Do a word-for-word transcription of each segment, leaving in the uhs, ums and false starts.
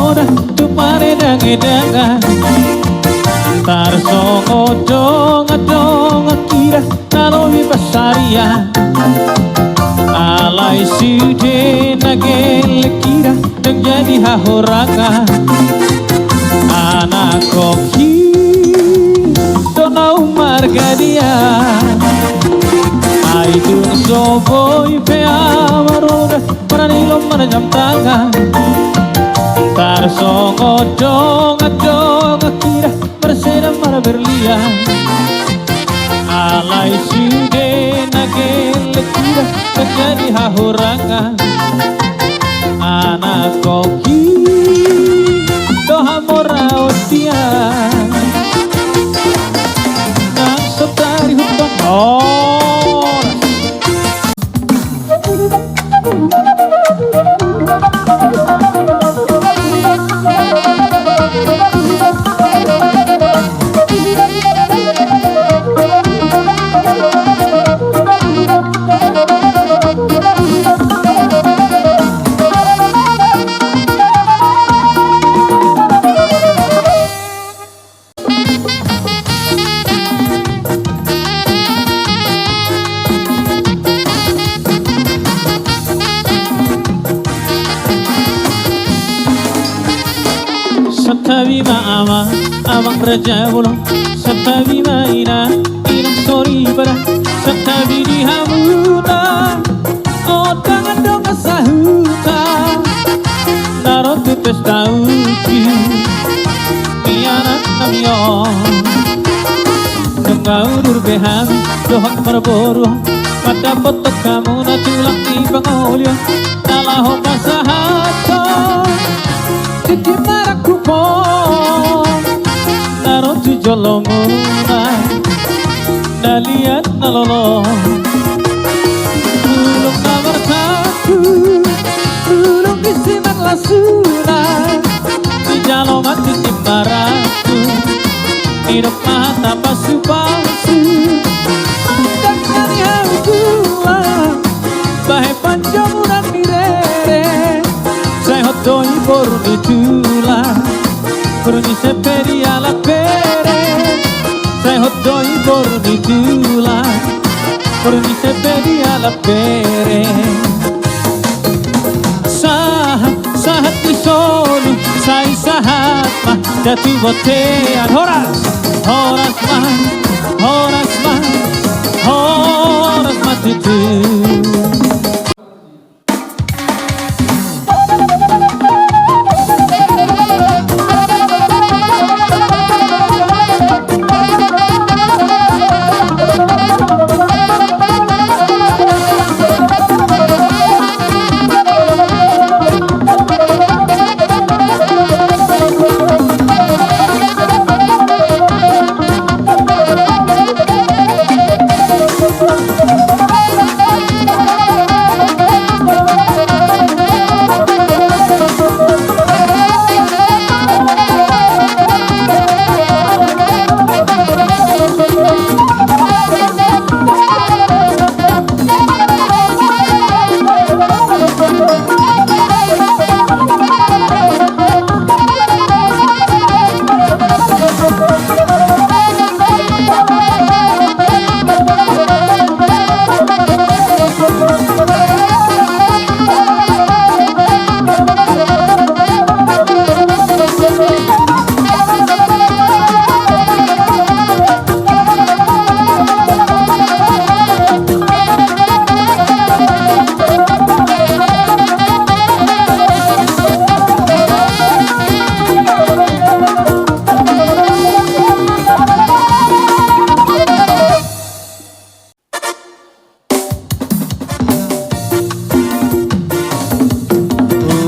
Tumare dangedanga, tarsongon dongan-dongan hita na lobi pansarian. Alai sude na gelleng hita ndang jadi hahorangan. Anakkon i do na ummarga dia. Ai tung so boi pe ahu marula, mananilom mananjam tangan. Tarsongon dongan-dongan hita, marseda marberlian. Alai sude na gelleng hita ndang jadi hahorangan. Anakkon i do hamoraon dia. Nang so tarihuthon. Oh. Santabi ma amang, amang raja bolon. Santabi ma inang, inang soripada. Santabi di hamuna, o dongan-dongan sahuta, na ro tu pesta uju ni anaknami on. Nunga udur be hami dohot marboru, mandapothon hamuna tulang ni pangoli on, na laho pasahathon tintin marangkup on, na ro tu jolomuna, na liat na lolo. Tulung na martangku, tulung disi marlasuna, dijalo ma tintin marangkup, didok ma hata pasupasu. Ndang jadi hau tulang, bahen panjomuran ni rere. Sai hot do i boru ni tulang, boru ni Sempe dialap bere. Sai hot do i boru ni tulang, boru ni Sempe dialap bere. Sahat, sahat ni solu, sai sahat ma datu bontean. Horas, horas ma, horas ma, horas ma tutu.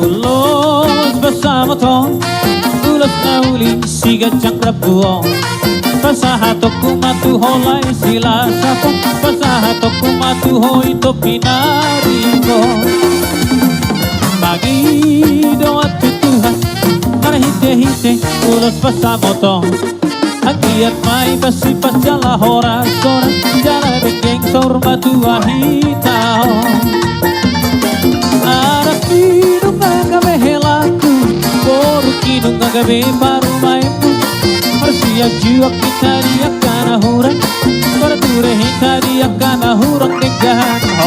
Ulos pasamot on, ulos na uli siganjang rambu on. Pasahatonku ma tu ho lae Silasap on, pasahatonku ma tu ho i Topi Narikot. Mangido ma tu Tuhan marhitehite ulos pasamot on. Anggiat ma i pasipasi jala horas-horas, jala dengke saur matua hita on. Anak ni nunga gabe helangku, boru Parumaenmu, marsianjuak hita di angka na hurang, marture hita di angka na hurang denggan.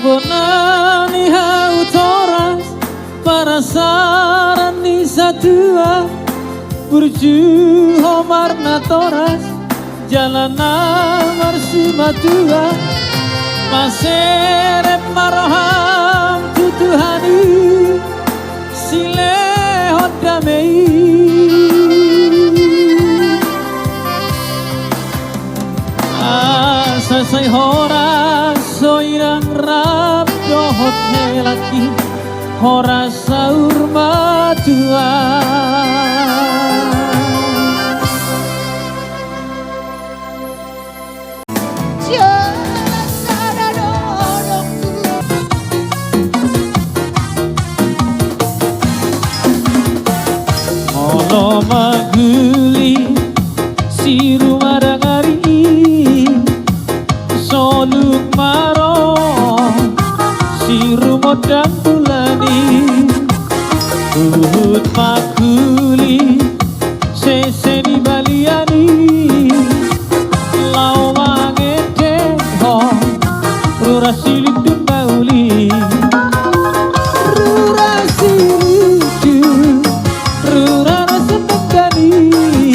Bona ni hau toras, parasaran ni satua, burju ho marnatoras, jala na marsimatua, maserep ma roham tu Tuhan i, silehon dame i. Asa sai horas ho inang rap dohot helangki, horas saur matua. Molo maguli si ruma dangari, soluk ma ro si ruma dangkulani, huhut maguli sese di balian i, laho mangendehon rura silindung na uli. Rura silindung, rura na senang dani,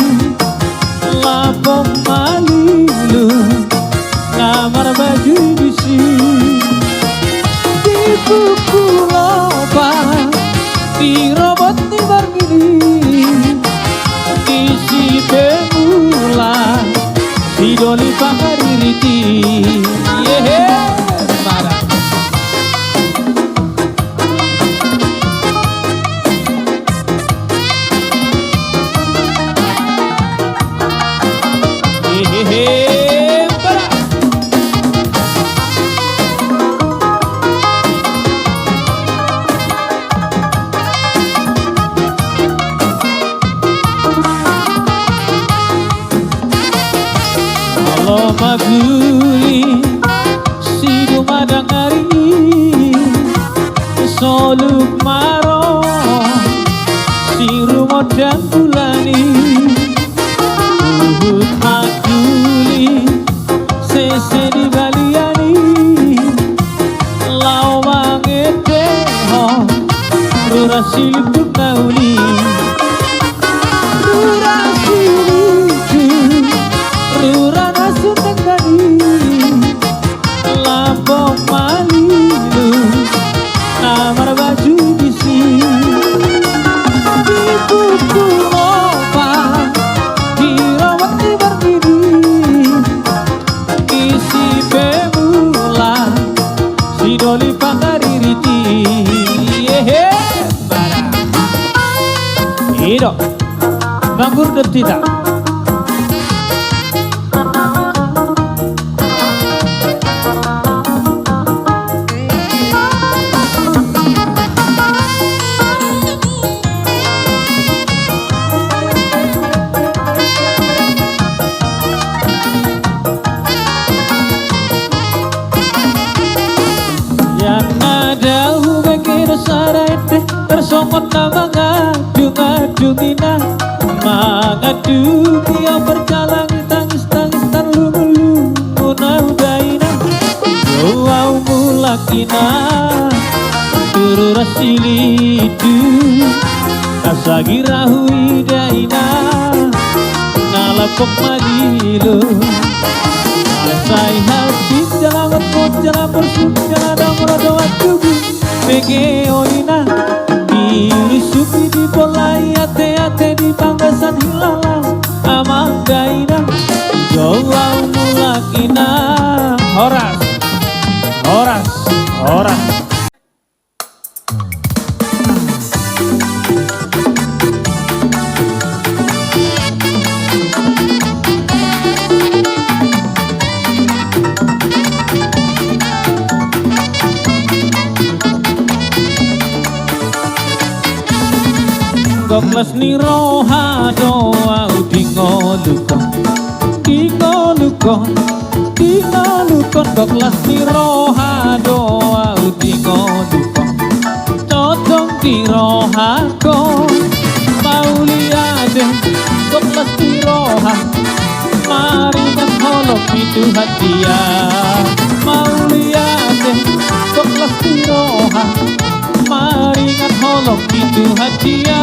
lambok malilu na marbaju bisi. Di buku lopa, di robot ni marmini, di si pemula, si doli pangaririti. Yehe, pada. Hehehe, pada. Molo maguli si ruma dangari, soluk ma ro si ruma dangkulani, huhut maguli sese di balian i, laho mangendehon rura silindung na uli. Rura silindung, rura na senang dani, lambok malilu na marbaju bisi. Di buku lopa, I do. Mangurdot hita. Ia na dao hubege do sada ende, tarsongon na mangadung-adung ina. Mangadung ia marjalang tangis-tangis, tarlungun-lungun au da ina. Jou au mulak ina, tu rura Silidu. Asa gira huida ina, na lambok madilo. Asa i hapit jala motmot jala porsuk jala dong ro do antubu. Bege o ina, diurusupi dipolai ate-ate di panggasan hilala. Amang da ina, jou au mulak ina. Horas, horas, horas. Gok las ni roha do au di ngolukon, di ngolukon, di ngolukon. Gok las ni roha do au di ngolukon, tongtong di rohakon. Mauliate, gok las ni roha, maringan holong ni Tuhan dia. Mauliate, gok las ni roha, maringan holong ni Tuhan dia.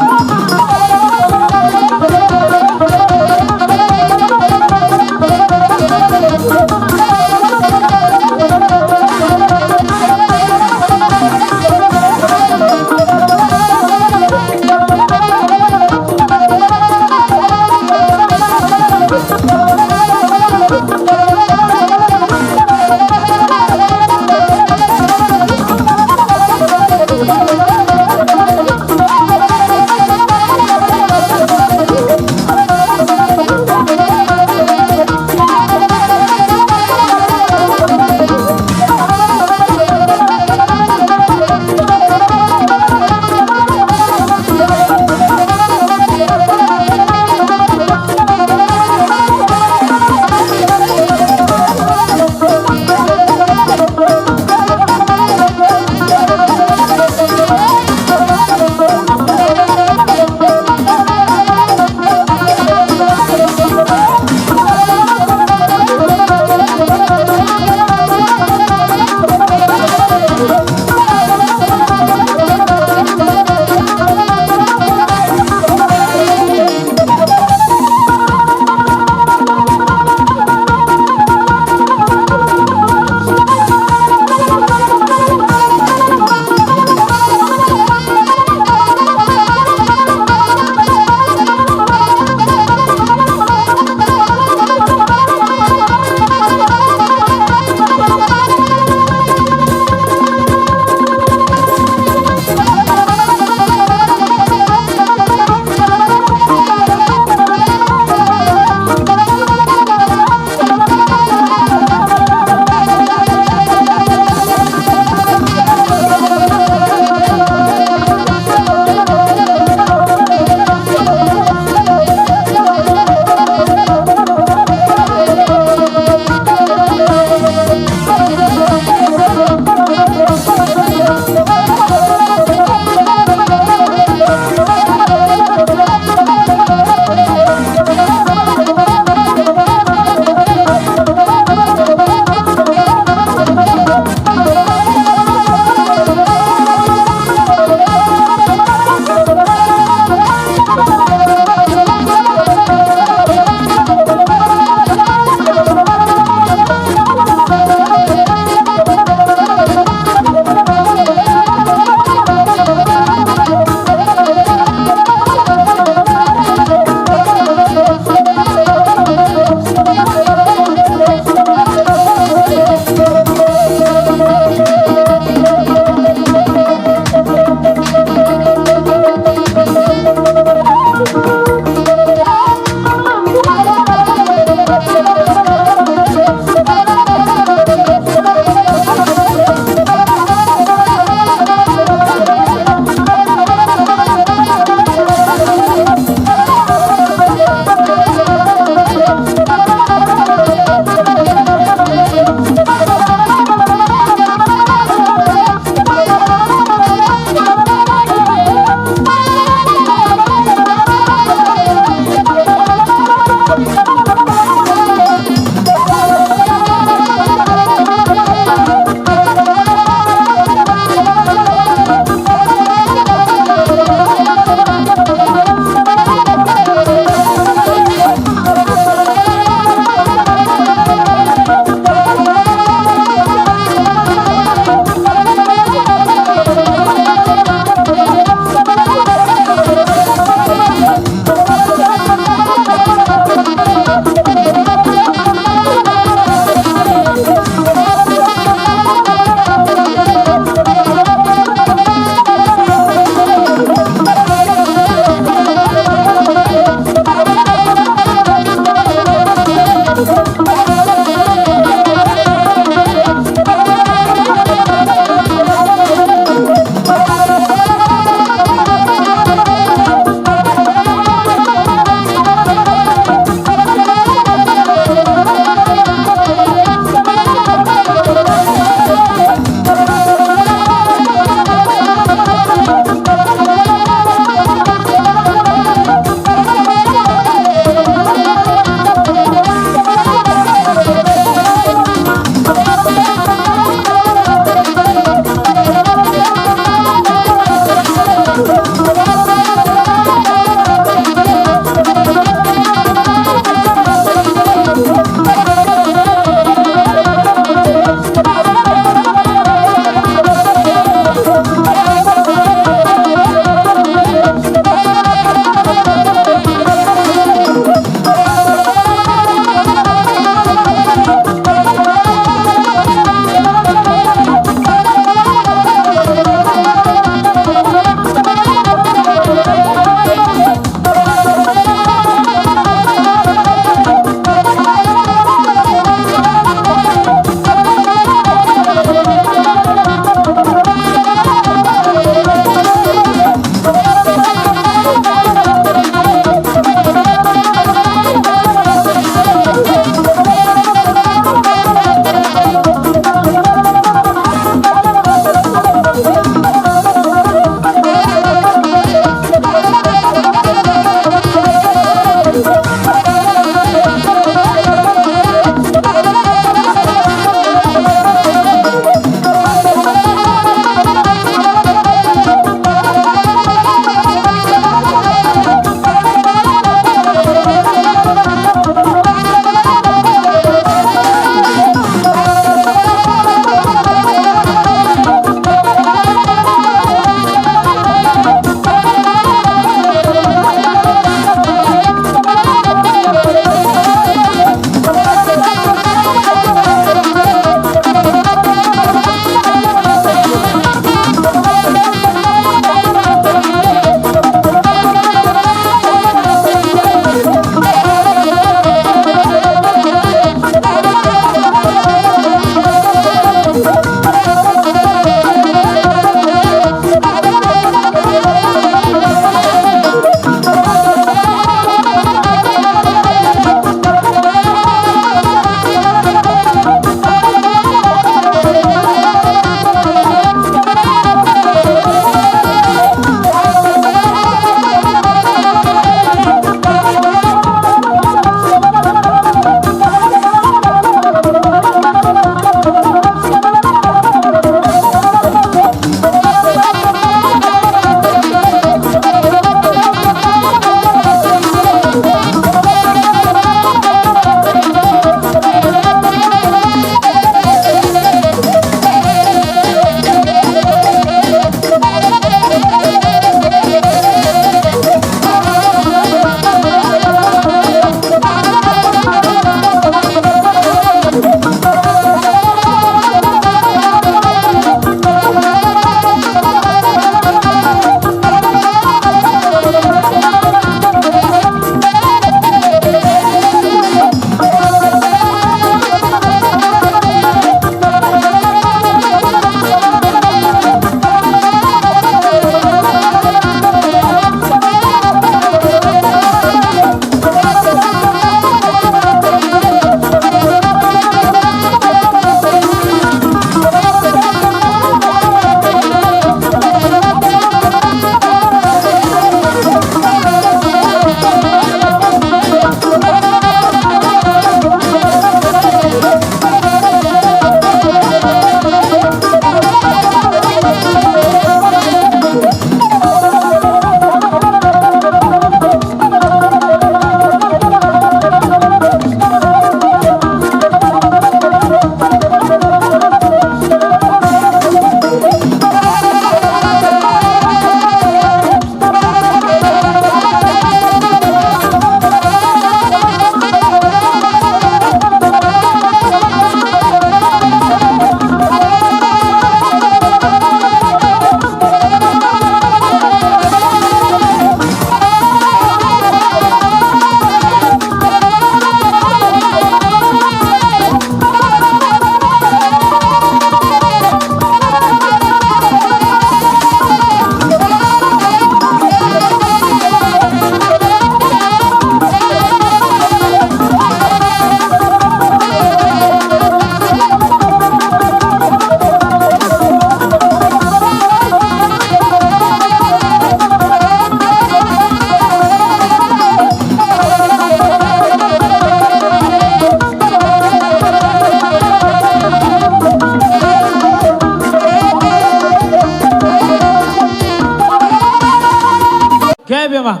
Sahat,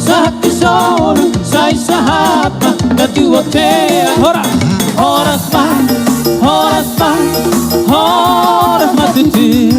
sahat di solu, sai sahat ma na tu bontean. Horas, horas ma, horas ma, horas ma tutu.